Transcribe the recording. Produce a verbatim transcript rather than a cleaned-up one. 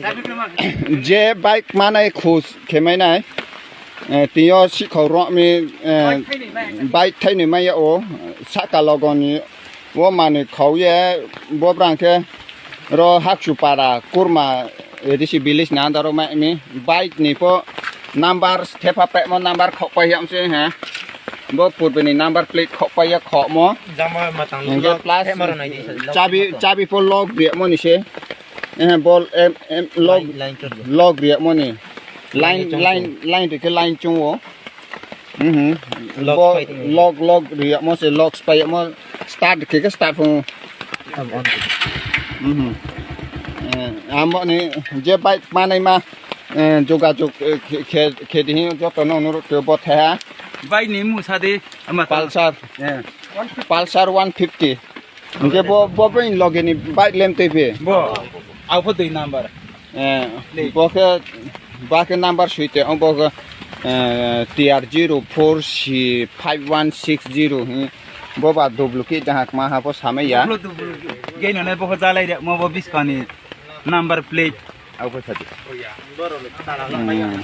Je bike manai khus khemai nai, eh, tio sikhau romwi, eh, bike thainwi maya o, saka logoni o manwi khau ye, bo brang khe ro Haksu para kurma, eh, A D C village ni under o mai mi bike ni pho number thepa pemo number khok pai yam se ha, bo purbe ni number plate khok pai ya khok mo. Jama matang Hingke lok plus thema rw nai di, lok chabi, thema rw. Chabi pho lock ri mo ni se. Eh, bol, em, em, log, Line, line chwng. Log riyak moni. Line, Line chwng line, chwng. Line rikhe line chungo. Mhm. Log Bo, spike ni. Log, log riyak mo se, log spike mo start khe khe start phung. Am on. Mhm. Eh, amo ni je bike manai ma, eh, jogajog, eh, khe, khe, khe di hin joto no nuru ke bo the ha. Bike ni musa de, ama ta. Pulsar. Eh. Pulsar one fifty. Hingke bo, bo bai loge ni bike lem tei phi. Bo, au pho dui number. Eh, Dui. Bo khe, ba khe number sui te, bo khe, eh, T R zero four C five one six zero, hmm. Bo ba duplicate da hak ma ha pho samai ya. Duplo, duplo. Gei no ne bo khe jalai re, mo bo biskani number plate. Au pho sadi. Hmm.